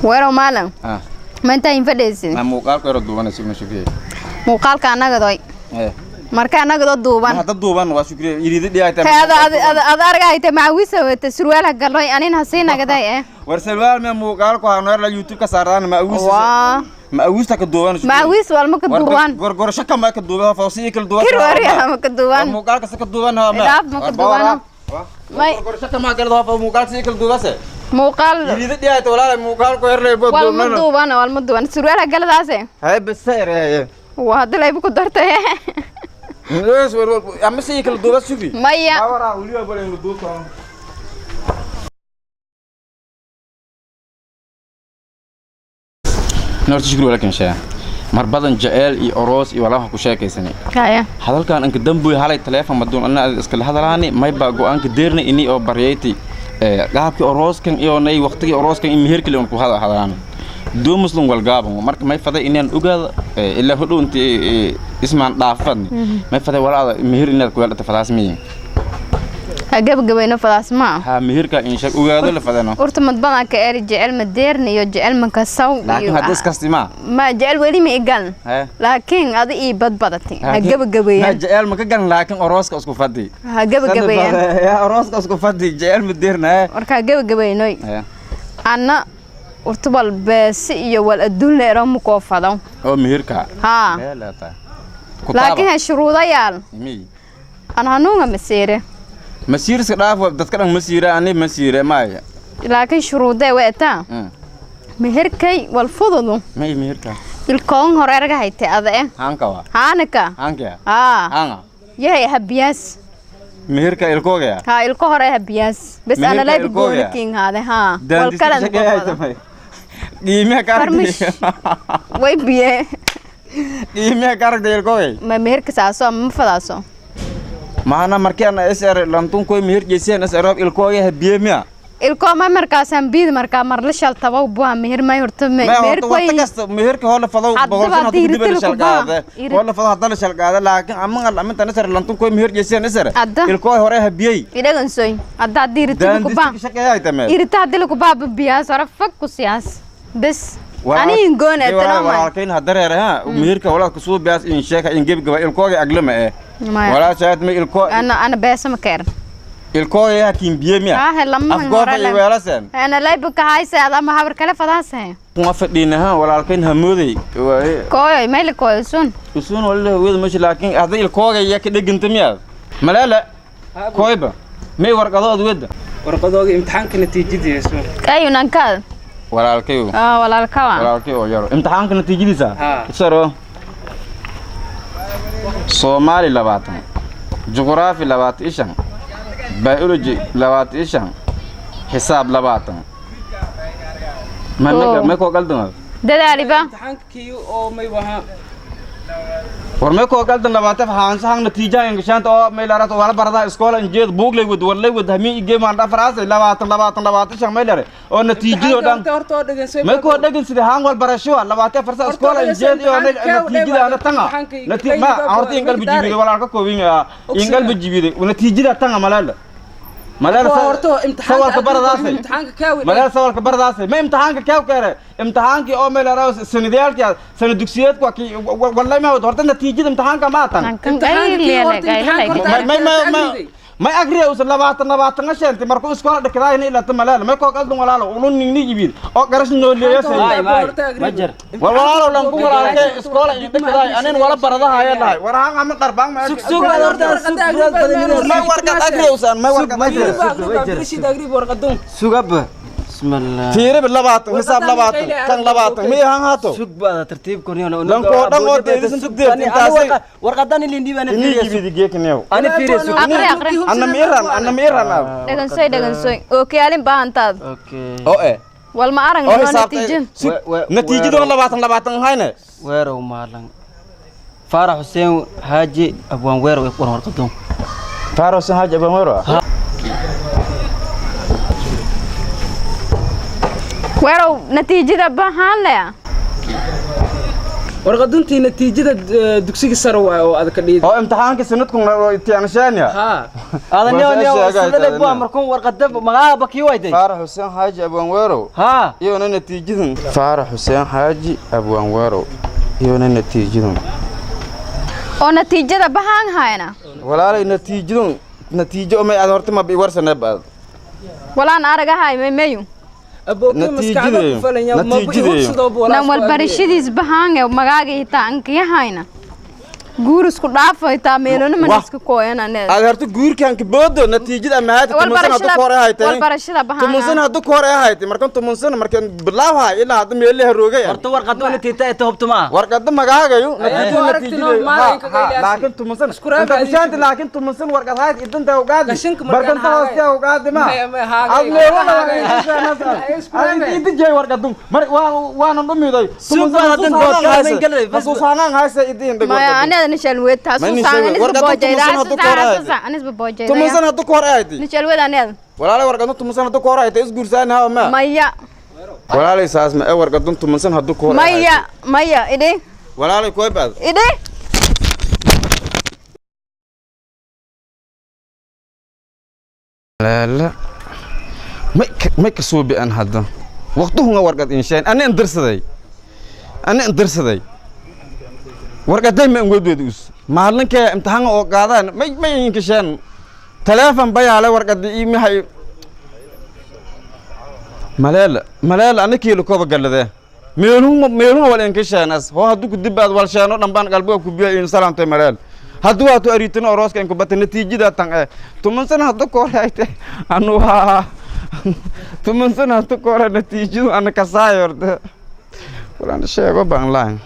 Weerow maalin. Ah. Ma intaa in fadhiisin? Ma muuqaalku yaro duubanayso ma shukriye? Muuqaalka annagadoy. Marka annagadoo duuban. Hadda duuban waa shukriye iriidi dhiyaayta. Ada ada ada argayta macawisa wata surwaal galnoy anin hasiin nagaday eh. War salwaal ma muuqaalku ha noor la YouTube ka saaraan ma awis. Waa. Ma awista ka duuban shukriye. Macawis wal ma ka duuban. Gor gor shaka ma ka duuban fawsiye kala duuban. Kir wariya ma ka duuban. Muuqaalka sa ka duuban ha ma. Dhaaf ma ka duuban. May gor shaka ma galdo fa muuqaalka si kala duubase. Muuqaal iriidi dhiyaayta walaal muuqaalku yar leey bood. Wal ma duuban wal ma duuban surwaal galadaase. Hay baseer hay. Waa hadda laybu ku dartay. Yes war ama si kala duuba shukri. Maya. Wara waliba bal inuu duubto. Norta shukri walakin shaa mar badan jecel iyo aroos iyo walaaha ku sheekaysanay. Kaya. Hadalkan anka dambuy halay taleefon maduun anna iskala hadalaani may baa go'aanka deerna ini oo baryayti ee qaabkii arooskan iyo nay waqtigii arooskan in meherkii ku hadalaan doo muslim wal gaaban marka may faday inaan ogaado ilaa hodhow intii ismaan dhaafadni may faday walaada meher inaad ku yeelata fadaas miyin. Ha gabagabayno fadaas ma. Ha meherka in sheeg ogaado la fadano. Urta madbana ka eri jecel ma deerna iyo jecel ma ka saw. Laakiin hadda iskasti ma. Ma jecel weli ma igal. Laakiin adi ii badbadatay. Ha gabagabeeyaan. Ma jecel ma ka galan laakiin arooska isku fadhi. Ha gabagabeeyaan. Ya arooska isku fadhi jecel ma deerna. Marka gabagabeeynoy. Anna urta wal beesi iyo wal adduun leero ma koo fado. Oo meherka. Ha. Laakiin ha shuruudayaal. An hanuunga masiire. Masiirska dhaaf dadka dhan masiira ani masiire maaya. Laakiin shuruudee way taa. Meherkay wal fududu. May meherka. Ilkoon hore arga hayte ada eh. Haanka waa. Haanka. Haanka. Ha. Haanga. Yahay habiyaas. Meherka ilkooga. Ha ilko hore habiyaas. Bas ana lay gooni king haade ha. Wal kalan. Qiimaha ka aragtay. Way biye. Qiimaha ka aragtay ilkooga. Ma meherka saaso ma fadaaso. Maana markii aan SR lantun koy meher jeeseen SR ilkooga habiye miya. Ilkoo ma markaasaan biid markaa mar la shal tabow buha meher may horta meher koy kasta meherka hoola fadow boqol sano hadda dib la shal qaada hoola fadow hadda la shal qaada laakiin amma aminta SR lantun koy meher jeeseen SR ilkoo hore habiyay idhagan soy hadda diirita ku baa irita hadda ku baa biyaa sara fak ku siyaas bas ani goon ee tanama walaalkayn hadareer ha meherka walaal ku soo biyaas in sheeka in geb gaba ilkooga aglama ee walaa shaad ma ilkoo ana beesa ma keer ilkooga yaa kiin biye miya ah lama afgoofa iyo weelaseen ana layb ka haysa ama habar kale fadaasay kuma fadhiina ha walaalkayn hamooday kooy meel kooy sun usun walaal hawada meesha laakiin hadda ilkooga yaa ka dhiganta miya malaala kooyba may warqado ad wada warqadooga imtixaanka natiijadiisa ayunan kaad walaalkayo ah walaalka waa walaalkay oo yaro imtixaanka natiijadiisa saro Soomaali 20 Juqraafi 25 Biology 25 Xisaab 20 ma ma ko qaldan dadaaliba imtixaankii oo may waha war ma ko qaldan 20 haan sahan natiijaha ingashaanta oo may laarato wala barada iskool injeed buug lay wad war lay wad hami igee maan dhafraas 20 20 25 may laare oo natiijado dhan horta oo dhagan ma ko dhagan sida haan wal barasho 24 sa iskool injeed iyo natiijada ana tanga natiij ma horta in qalbi jibiday walaalka koobin in qalbi jibiday natiijada tanga malaala malaala horta sawalka baradaasay imtixaanka kaawi malaala sawalka baradaasay ma imtixaanka kaaw kare imtixaankii oo meel araw sanadiyaalkii sanad dugsiyeedku waa kii wallahi ma horta natiijada imtixaanka ma tan ma agriya usan 20 20 sheentay markuu iskool dhigtay ilaa tan malaala ma koo qaldan walaalo ulun nigni jibid oo garash noo leeyasay walaalo lan ku walaalkay iskool in dhigtay anin wala baradaha ayaa dhahay war haan ama darbaan ma sug sug horta ma warqad agriya usan ma warqad agriya warqadun sugab bismillah tiirib 20 xisaab 20 kan 20 mi haan haato sug baada tartiib korniyo lan ko dhan oo deedisan sug deed intaasay warqadan ilin diibana fiiriyo sug geeknew ani fiiriyo sug aqri aqri anna miiran anna miiran dhagan soy dhagan soy oo kiyaalin baahantaad okay oo eh wal ma arag natiijada natiijadu 20 20 hayne weerow maalan Faarax Hussein Haaji Abwaan weerow ee qoran warqadun Faarax Hussein Haaji Abwaan weerow weerow natiijada bahaan leh Warqaduntii natiijada dugsiga sare waay oo aad ka dhiidi. Oo imtixaanka sanadkun imtixaanshaanya. Haa. Adan niyo niyo Waa soo sida sheegay. bua markuu warqada magaca bakii wayday. Faarax Xuseen Xaaji Abwaanweerow. Ha. Iyona natiijadan Faarax Xuseen Xaaji Abwaanweerow iyona natiijadan. Oo natiijada bahaan hayna. Walaalay, natiijadan natiijo may aad horta ma warsanay baad. Walaan aragahay may mayu. Abookii maskaxda ku falanya ma Natiijadeeyo. hubsadoo. Nan walbarashadiis bahaan ee magaaga hitaa ankiyahayna guur isku dhaafo hitaa meelona Wah. mana iska kooyanane. Aad horta guurkan ka boodo natiijada ma hayta 10 sano hadda ka hor haytay. Walbarashada bahaan. 10 sano hadda ka hor haytay, markan 10 sano markan bilaab hay ilaa hadda meelaha roogay. Horta warqadu natiijada ay hubto ma. Warqada magaagayo. Ayaa natiijada aragtino natiijada maalinka gaylaasi. Laakiin 10 sano Isku raab inta adiga. kushaanta, laakiin 10 sano warqad hayt idinta ugaadi. Qashinka markaan barkanta haagay. hoostiya ugaadi ma. Maya, haagay. Aad meelona. Haagay. Isku raab. Aad idin jeey warqadun mar waa waana dhumiday. Suuq baa haddan dood kala mayn galay, bas. Xasuusanaan haysa idin dhig. Maya warqadun anada nishalweed Ma nin sheegay. Warqadda 10 sano hadda ka hor haytay. Anisba boojayda. 10 sano hadda ka hor haytay. Nishalweed anada. Walaalay, warqadun 10 sano hadda ka hor haytay isguursaan hawa ma. Maya. Walaalay, saas ma ee warqadun 10 sano hadda ka hor. Maya, maya idhi. Walaalay, kooy baad. Idhi. Laala may ka soo bi'an hadda waqtuhunga warqad insheen ani indirsaday, ani indirsaday warqaday ma angoodweed us maalinkee imtixaanka oo qaadaan may inkasheen taleefon bayaale warqadi ii mihay maleela maleela ani kiilo koba galade meeluhuma meeluha wal inkasheenas hoo hadduu ku dibaad wal sheeno dhanbaan qalbiga ku biya in salaamtay maleel hadduu waato ariitano orooska inku bata natiijada tan ee 10 sano hadda ka hor hayte anu waa 10 sano hadda ka hore natiijadu ana kasaay horta walaan sheego baan lahayn.